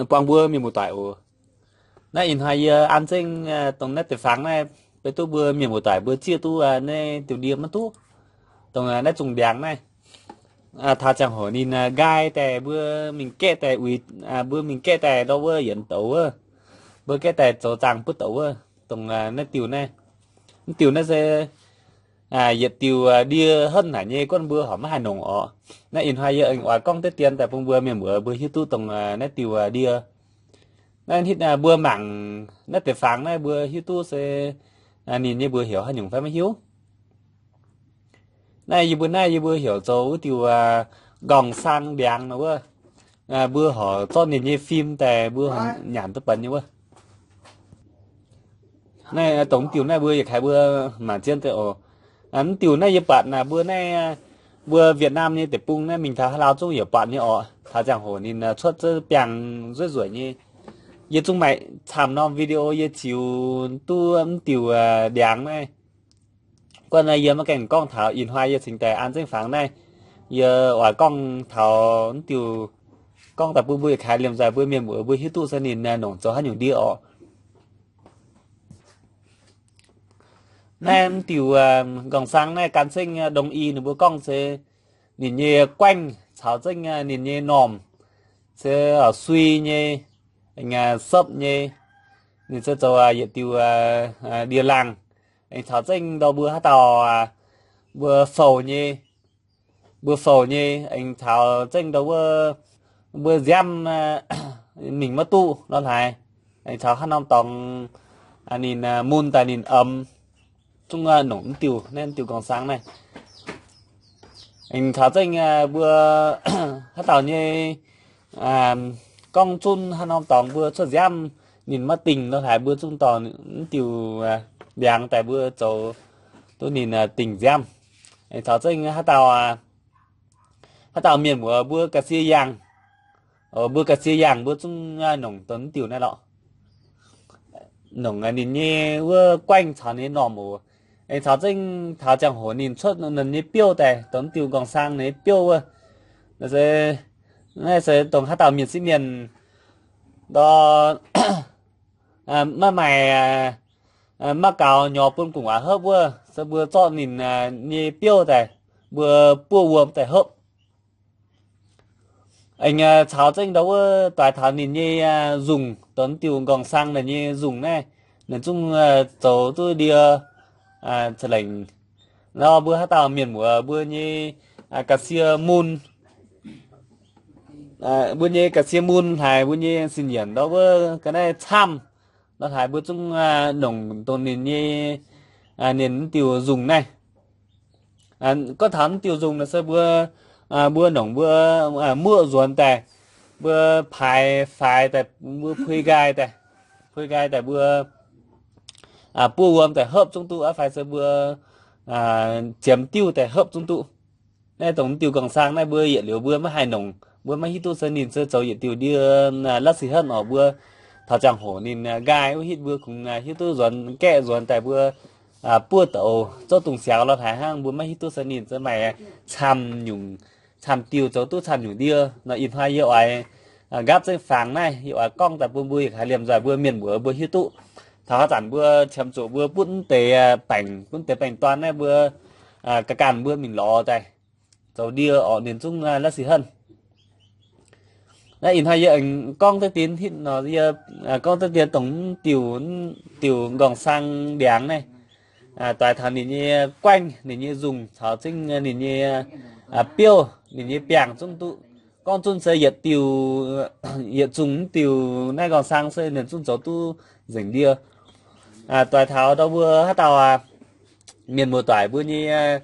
buang mbuo mienh muoz-doic oc. Naaiv ih hnoi yie an zengv dongh naaiv deix fangx naaiv, beiv duqv mbuo mienh muoz-doic mbuo zieqv duqv naaiv diuh ndie maiv duqv, dongh naaiv zungh ndiangx naaiv. Taux ziangh hoc ninh nqaai daaih, mbuo mingh gaeqv daaih uix, mbuo mingh gaeqv daaih ndau wuov yietc douz wuov, mbuo gaeqv daaih zoux zaangh buov douz wuov, dongh naaiv diuh naaiv. Mv diuh naaiv se yietc diuh ndie henv haic nyei, guonv mbuo horpc maiv haih nongc orqc. Naaiv ih hnoi yie aengx oix gorngv deix dien daaih bun mbuo mienh muoz mbuo hiuv duqv dongh naaiv diuh ndie. Naaiv hitv mbuo mangc naaiv deix fangx naaiv mbuo hiuv duqv se ninh nyei mbuox heuc haaix nyungc fai maiv hiuv. Naaiv yie mbuo, naaiv yie mbuo heuc zoux wuov diuh nqorngc-saang ndiangx nor wuov. Mbuo horpc zorqv ninh nyei fim daaih mbuo nyanc duqv benx nyei wuov. Naaiv dongh diuh naaiv mbuo yietc kaaix mbuo mangc jienv deix oc. Mv diuh naaiv yie buatc naaic mbuo naaiv, mbuo Việt Nam nyei deic-bung naaiv mingh taux haaix lauh zungv yaac buatc nyei orqc. Taux ziangh hoc ninh cuotv zengv biangh nzueiv nzueic nyei. Yie zungv maaih camv norm video yie ziux duqv mv diuh ndiangx naaiv. Guonv naaiv yie maiv gaengh gorngv taux, ih hnoi yie cingx daaih an zengv fangx naaiv, yie oix gorngv taux mv diuh, gorngv daaih bun mbuo yietc kaaix liemh nzaaih mbuo mienh muoz mbuo hiuv duqv se ninh nongc zoux haaix nyungc ndie orqc. Naaiv mv diuh nqorngc-saang naaiv gan zengv Đông y ninh mbuo gorngv se ninh nyei guaengv caux zengv ninh nyei normh se sui nyei, aengx sepv nyei. Ninh se zoux yietc diuh ndie-laangh, aengx caux zengv ndau mbuo haaix dauh mbuo fouc nyei, mbuo fouc nyei, aengx caux zengv ndau wuov mbuo nziaamv mingh maiv duqv nor hlaaix, aengx caux haaix norm dorngx ninh mun daaih ninh emx, zungv nongc mv diuh naaiv, mv diuh nqorngc-saang naaiv. Aengx caux zengv mbuo haaix dauh nyei gorngv zunv haaix norm dorngx mbuo cuotv nziaamv ninh maiv dingh nor hlaaix, mbuo zungv dorh mv diuh ndiangx daaih mbuo zoux duqv ninh dingh nziaamv. Aengx caux zengv haaix dauh, haaix dauh mienh muoz mbuo ga'sie yangh, mbuo ga'sie yangh mbuo zungv nongc dongh mv diuh naaiv lorqc. Nongc ninh nyei wuov guaengv caux ninh nyei normh oc. Aengx caux zengv taux ziangh hoc ninh cuotv ninh nyei biouv daaih, dongh mv diuh nqorngc-saang ninh nyei biouv wuov. Naaiv se dongh haaix dauh mienh sieqv mienh ndor maiv maaih, maiv gaux nyorx bun gu'nguaaz hopv wuov, se mbuo zorqv ninh nyei biouv daaih, mbuo buov wuom daaih hopv. Aengx caux zengv ndau wuov doix taux ninh nyei nzungh, dongh diuh nqorngc-saang ninh nyei nzungh naaiv, ninh zungv zoux duqv ndie, ca'lengc. Nor mbuo haaix dauh mienh muoz mbuo nyei ga'sie mun, mbuo nyei ga'sie mun haic, mbuo nyei sin-yienc ndau wuov ga'naaiv camv nor haic, mbuo zungv nongc dongh ninh nyei, ninh diuh nzungh naaiv. Gorngv taux mv diuh nzungh naaiv se mbuo, mbuo nongc mbuo muoqv nzuonx daaih, mbuo paaix faix daaih, mbuo pui nqaai daaih, pui nqaai daaih mbuo buov wuom daaih hopv zungv duqv aqv, fai se mbuo ziemx diuv daaih hopv zungv duqv. Naaiv dongh mv diuh nqorngc-saang naaiv mbuo yietc liuz mbuo maiv haih nongc, mbuo maiv hiuv duqv se ninh se zoux yietc diuh ndie la'sic henv oc. Mbuo taux ziangh hoc ninh nqaai wuov hitv mbuo kungx hiuv duqv nzuonx gaeqv nzuonx daaih mbuo buov douz zouv dungz siaux lorh haaix hnangv, mbuo maiv hiuv duqv se ninh se maaih camv nyungc, camv diuh zoux duqv camv nyungc ndie nor. Ih hnoi yie oix nqaapv zengv fangx naaiv, yie oix gorngv daaih bun mbuo yietc kaaix liemh nzoih mbuo mienh muoz mbuo hiuv duqv. Taux haaix zanc mbuo qiemx zuqc mbuo butv mv deix baengc, butv mv deix baengh duan naaiv mbuo ga'ganh mbuo mingh lorz daaih zoux ndie orqc, ninh zungv la'sic henv. Naaiv ih hnoi yie aengx gorngv deix dien hitv nor, yie gorngv deix dien dongh mv diuh, diuh nqorngc-saang ndiangx naaiv, doix taux ninh nyei guaengv, ninh nyei nzungh caux zengv ninh nyei biouv, ninh nyei biangh zungv duqv. Gorngv zunv se yietc diuh, yietc nzungh mv diuh naaiv nqorngc-saang se ninh zungv zoux duqv nzengc ndie. Doix taux ndau mbuo haaix dauh mienh muoz-doic mbuo nyei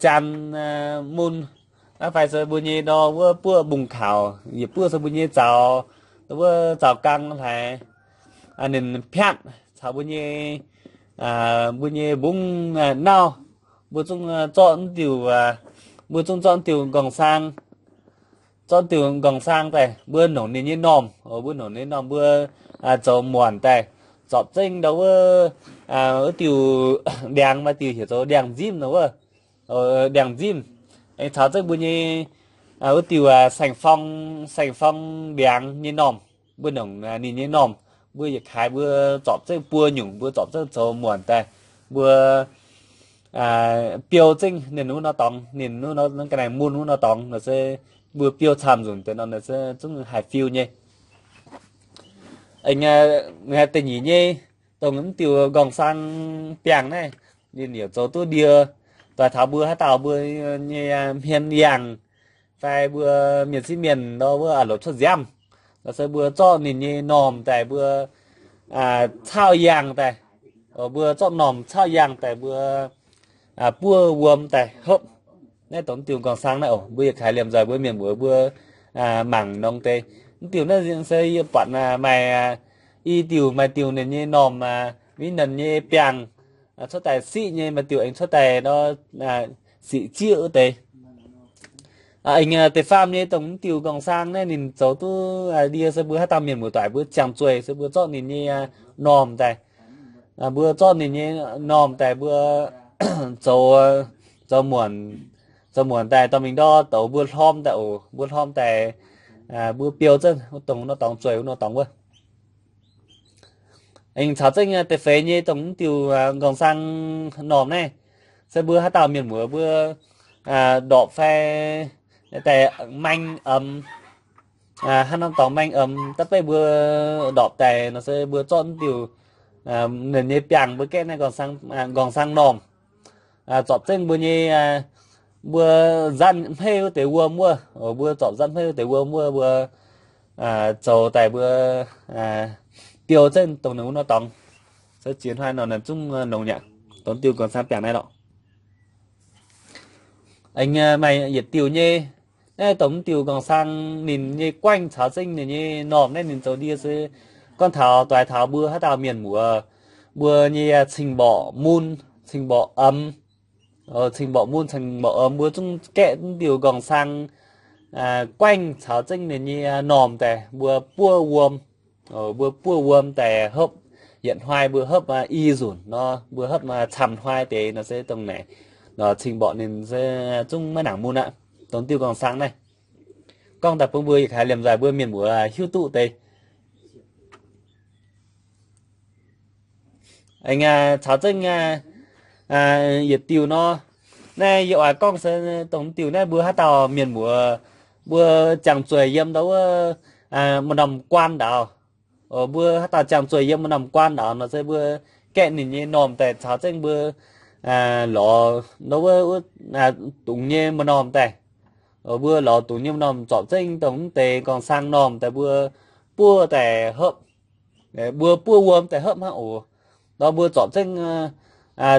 jaan mun, aqv fai se mbuo nyei ndau wuov buoqv mbungv kaux, yietc buoqv se mbuo nyei zaux, ndau wuov zaux gang hlaaix, ninh piatv caux mbuo nyei, mbuo nyei mbungv nauv, mbuo zungv zorqv mv diuh, mbuo zungv zorqv mv diuh nqorngc-saang, zorqv mv diuh nqorngc-saang daaih mbuo nongc ninh nyei normh, mbuo nongc ninh nyei normh mbuo zoux muonc daaih, zorpc zengv ndau wuov, wuov diuh ndiangx maaih diuh heuc zoux ndiangx-nzimv nor wuov, ndiangx-nzimv. Aengx caux zengv mbuo nyei wuov diuh saeng-forng, saeng-forng ndiangx nyei normh. mbuo nongc ninh nyei normh, mbuo yietc kaaix mbuo zorpc zengv buo nyungc, mbuo zorpc zengv zoux muonc daaih, mbuo biou zengv ninh wuov norm dorngx, ninh wuov norm ga'naaiv mun wuov norm dorngx nor se mbuo biou camv nzunc deix nor se zungv haih fiu nyei. Da'nyeic nyei, dongh mv diuh nqorngv saang biangh naaiv, ninh yaac zoux duqv ndie doix taux mbuo haaix dauh mbuo nyei hmien yangh fai mbuo mienh sieqv mienh nor wuov lorz cuotv nziaamv, nor se mbuo zorqv ninh nyei normh daaih mbuo caauv yangh daaih, mbuo zorqv normh caauv yangh daaih mbuo buov wuom daaih hopv. Naaiv dongh mv diuh nqorngv saang naaiv oc, mbuo yietc kaaix liemh nzoih mbuo mienh muoz mbuo mangc nongx deix. Mv diuh naaiv se yie buatc maaih i diuh maaih diuh ninh nyei normh, mv ninh nyei biangh cuotv daaih siqv nyei, maaih diuh aengx cuotv daaih nor siqv zieqv wuov deix. Aengx da'faam nyei dongh mv diuh nqorngv saang naaiv ninh zoux duqv ndie se mbuo haaix dauh mienh muoz-doic mbuo ziangh zueih se mbuo zorqv ninh nyei normh daaih, mbuo zorqv ninh nyei normh daaih mbuo zoux, zoux muonc, zoux muonc daaih dorh mingh ndortv douz mbuo hlorm daaih oc, mbuo hlorm daaih mbuo biou zengv wuov dongh nor dorngx zueih wuov nor dorngx wuov. Aengx caux zengv da'feix nyei dongh mv diuh nqorngv saang normh naaiv se mbuo haaix dauh mienh muoz mbuo ndorpc fai daaih maeng emx, haaix norm dorngx maeng emx daaih beiv mbuo ndorpc daaih nor se mbuo zorqv mv diuh ninh nyei biangh mbuo gaeqv naaiv nqorngv saang normh, zorpc zengv mbuo nyei, mbuo nzanv hmeiv wuov deix wuom wuov, mbuo zorpc nzanv hmeiv wuov deix wuom wuov mbuo zoux daaih mbuo biou zengv dongh ninh wuov nor dorngx. Se ziex hnoi nor naaiv zungv longx nyei, dongh diuh nqorngv saang biangh naaiv lorqc. Aengx maaih yietc diuh nyei, naaiv dongh mv diuh nqorngv saang ninh nyei guaengv caux zengv ninh nyei normh naaiv ninh zoux ndie se gorngv taux doix taux mbuo haaix dauh mienh muoz mbuo nyei cing-mborqc mun, cing-mborqc emx, cing-mborqc mun cing-mborqc emx mbuo zungv gaeqv mv diuh nqorngv saang guaengv caux zengv ninh nyei normh daaih mbuo buov wuom. Mbuo buov wuom daaih hopv, yietc hnoi mbuo hopv i nzunc nor, mbuo hopv camv hnoi deix nor se dongh naaic nor cing-mborqc ninh se zungv maiv nangc mun aqv. Dongh diuh nqorngv saang naaiv gorngv daaih bun mbuo yietc kaaix liemh nzoih mbuo mienh muoz hiuv duqv deix. Aengx caux zengv yietc diuh nor, naaiv yie oix gorngv se dongh diuh naaiv mbuo haaix dauh mienh muoz mbuo ziangh zueih yiem ndau wuov maaih norm guaan ndaaux. Mbuo haaix dauh ziangh zueih yiem maaih norm guaan ndaaux nor se mbuo gaeqv ninh nyei normh daaih caux zengv mbuo lorz ndau wuov dungz nyei maaih norm daaih. Mbuo lorz dungz nyei maaih norm zorpc zengv dongh mv deix nqorngv saang normh daaih mbuo buov daaih hopv. Mbuo buov wuom daaih hopv hnangv oc. Nor mbuo zorpc zengv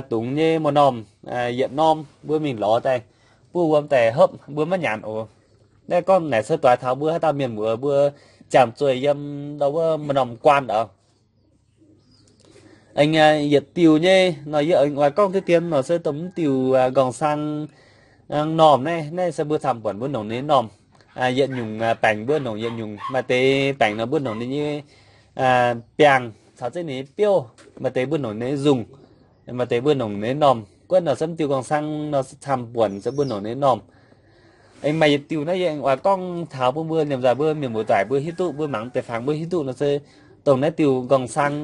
dungz nyei maaih norm yietc norm mbuo mingh lorz daaih buov wuom daaih hopv mbuo maiv nyanc oc. Naaiv gorngv naaic se doix taux mbuo haaix dauh mienh muoz mbuo ziangh zueih yiem ndau wuov maaih norm guaan oc. Aengx yietc diuh nyei nor yie aengx oix gorngv deix dien nor se dongh mv diuh nqorngv saang normh naaiv, naaiv se mbuo camv buonc mbuo nongc ninh normh. Yietc nyungc baengc mbuo nongc yietc nyungc, maaih deix baengc nor mbuo nongc ninh nyei biangh caux zengv ninh nyei biouv, maaih deix mbuo nongc ninh nyei nzungh, maaih deix mbuo nongc ninh normh. Guonv nor se mv diuh nqorngv saang nor camv buonc se mbuo nongc ninh normh. Aengx maaih yietc diuh naaiv yie aengx oix gorngv taux bun mbuo liemh nzoih mbuo mienh muoz-doic mbuo hiuv duqv, mbuo mangc deix fangx mbuo hiuv duqv nor se dongh naaiv diuh nqorngv saang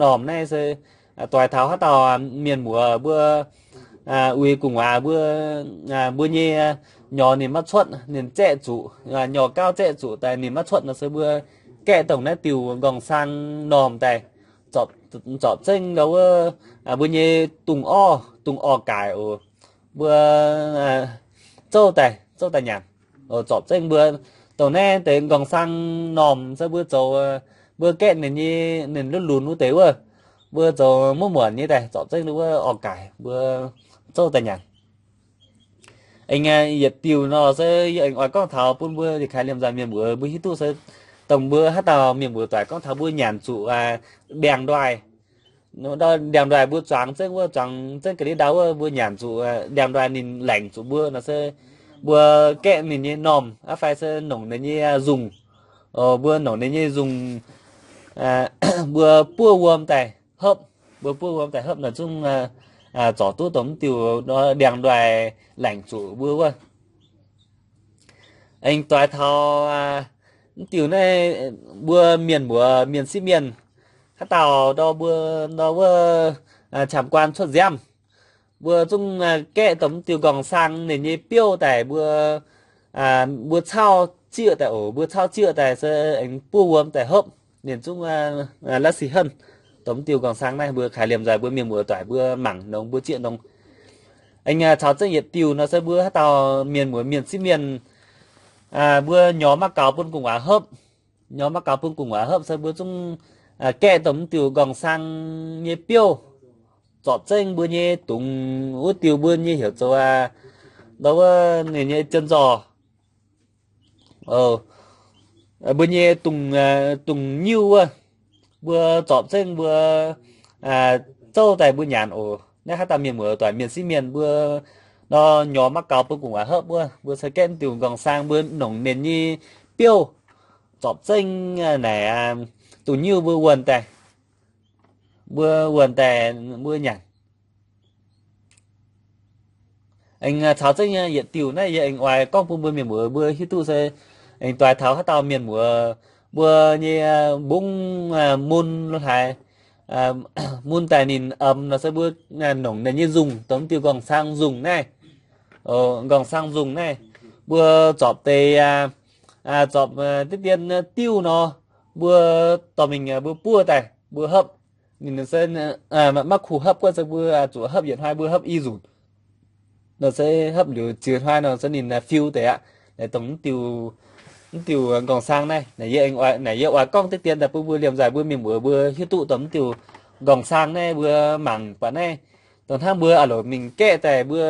normh naaiv se doix taux haaix dauh mienh muoz mbuo uix gu'nguaaz mbuo, mbuo nyei nyorx ninh maiv cuotv, ninh zaeqv zuqc, nyorx gauv zaeqv zuqc daaih ninh maiv cuotv nor se mbuo gaeqv dongh naaiv diuh nqorngv saang normh daaih zorpc zengv ndau wuov mbuo nyei dungz orv, dungz orv-gaaix oc. Mbuo zouv daaih, zouv daaih nyanc. Zorpc zengv mbuo dongh naaiv deix nqorngv saang normh se mbuo zoux, mbuo gaeqv ninh nyei, ninh lunx lunx wuov deix wuov, mbuo zoux muoqv muonc nyei daaih zorpc zengv ndau wuov orv-gaaix mbuo zouv daaih nyanc. Aengx yietc diuh nor se yie aengx oix gorngv taux bun mbuo yietc kaaix liemh nzoih mienh muoz mbuo hiuv duqv se dongh mbuo haaix dauh mienh muoz-doic gorngv taux mbuo nyanc zuqc ndiangx-ndoih. Ndiangx-ndoih mbuo zuangx zengv wuov, zuangx zengv ga'ndiev ndau wuov, mbuo nyanc zuqc ndiangx-ndoih ninh laengc zuqc mbuo nor se mbuo gaeqv ninh nyei normh aqv fai se nongc ninh nyei nzungh. Mbuo nongc ninh nyei nzungh, mbuo buov wuom daaih hopv. Mbuo buov wuom daaih hopv nor zungv zorc duqv dongh mv diuh ndiangx-ndoih laengc zuqc mbuo wuov. Aengx doix taux Mv diuh naaiv mbuo mienh muoz mienh sieqv mienh, haaix dauh ndau mbuo ndau wuov camv-guaan cuotv nziaamv, mbuo zungv gaeqv dongh mv diuh nqorngv-saang ninh nyei biouv daaih mbuo, mbuo cauv zieqv daaih oc, mbuo cauv zieqv daaih se aengx buov wuom daaih hopv, ninh zungv la'sic henv. Dongh mv diuh nqorngv-saang naaiv mbuo kaaix liemh nzoih mbuo mienh muoz doic mbuo mangc nongx mbuo zieqv nongx. Aengx caux zengv yietc diuh nor se mbuo haaix dauh mienh muoz mienh sieqv mienh, mbuo nyorx maiv gaux bun gu'nguaaz hopv. Nyorx maiv gaux bun gu'nguaaz hopv se mbuo zungv gaeqv dongh mv diuh nqorngv-saang nyei biouv, zorpc zengv mbuo nyei dungz wuov diuh mbuo nyei heuc zoux ndau wuov ninh nyei jien nzorc, mbuo nyei dungz, dungz nyiuv wuov, mbuo zorpc zengv mbuo zouv daaih mbuo nyanc oc. Naaiv haaix dauh mienh muoz doic mienh sieqv mienh mbuo nor nyorx maiv gaux bun gu'nguaaz hopv wuov, mbuo se gaeqv mv diuh nqorngv-saang mbuo nongc ninh nyei biouv, zorpc zengv naaic dungz nyiuv mbuo wuonh daaih, mbuo wuonh daaih mbuo nyanc. Aengx caux zengv yietc diuh naaiv yie aengx oix gorngv bun mbuo mienh muoz mbuo hiuv duqv se aengx doix taux haaix dauh mienh muoz mbuo nyei mbungv mun lo haaix, mun daaih ninh emx nor se mbuo nongc ninh nyei nzungh, dongh mv diuh nqorngv-saang nzungh naaiv. Nqorngv-saang nzungh naaiv, mbuo zorpc deix, zorpc diqv dien diuv nor, mbuo dorh mingh mbuo buov daaih mbuo hopv. Ninh se maiv kuh hopv guov se mbuo zuqc hopv yietc hnoi mbuo hopv i nzunc. Nor se hopv liuz ziux hnoi nor se ninh fiu deix aqv. Naaiv dongh mv diuh nqorngv-saang naaiv, naaiv yie oix gorngv diqv dien daaih bun mbuo liemh nzoih mbuo mienh muoz mbuo hiuv duqv dongh mv diuh nqorngv-saang naaiv mbuo mangc buatc naaiv, dongh hnangv mbuo a'loc mingh gaeqv daaih mbuo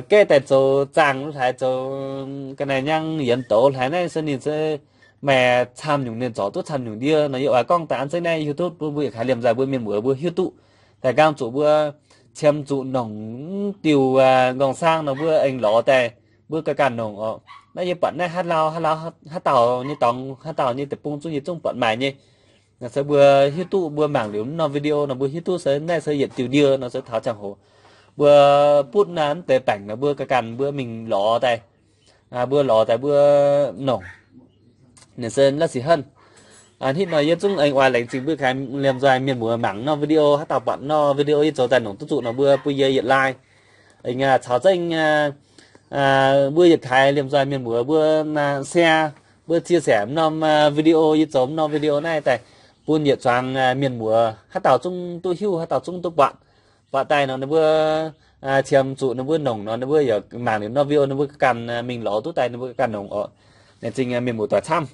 gaeqv daaih zoux zaangh lo haaix, zoux ga'naaiv nyangv yienx douz haaix naaiv se ninh se maaih camv nyungc, ninh zorc duqv camv nyungc ndie nor. Yie oix gorngv daaih an zengv naaiv hiuv duqv bun mbuo yietc kaaix liemh nzoih mbuo mienh muoz mbuo hiuv duqv daaih nqaang zuqc mbuo qiemx zuqc nongc mv diuh nqorngv-saang nor mbuo aengx lorz daaih mbuo ganh ganh nongc oc. Naaiv yie buatc naaiv haaix lauh haaix lauh haaix dauh nyei dorngx haaix dauh nyei deic-bung zungv yie zungv buatc maaih nyei. Naaiv se mbuo hiuv duqv mbuo mangc liuz mv norm video nor mbuo hiuv duqv se naaiv se yietc diuh ndie nor se taux ziangh hoc mbuo butv naaiv mv deix baengc nor mbuo ganh ganh mbuo mingh lorz daaih, mbuo lorz daaih mbuo nongc. Ninh se la'sic henv. Hnangv nor yie zungv aengx oix laengz zingh mbuo kaaix liemh nzoih mienh muoz mangc norm video, haaix dauh buatc norm video yie zoux daaih nongc duqv zuqc nor mbuo bun yie yietc like. Aengx caux zengv mbuo yietc kaaix liemh nzoih mienh muoz mbuo share, mbuo chia sẻ norm video yie zoux norm video naaiv daaih bun yietc zuangx mienh muoz haaix dauh zungv duqv hiuv, haaix dauh zungv duqv buatc. Buatc daaih nor ninh mbuo qiemx zuqc ninh mbuo nongc nor ninh mbuo yaac mangc liuz norm video ninh mbuo ganh mingh lorz duqv daaih ninh mbuo ganh nongc oc. Laengz zingh mienh muoz doic camv.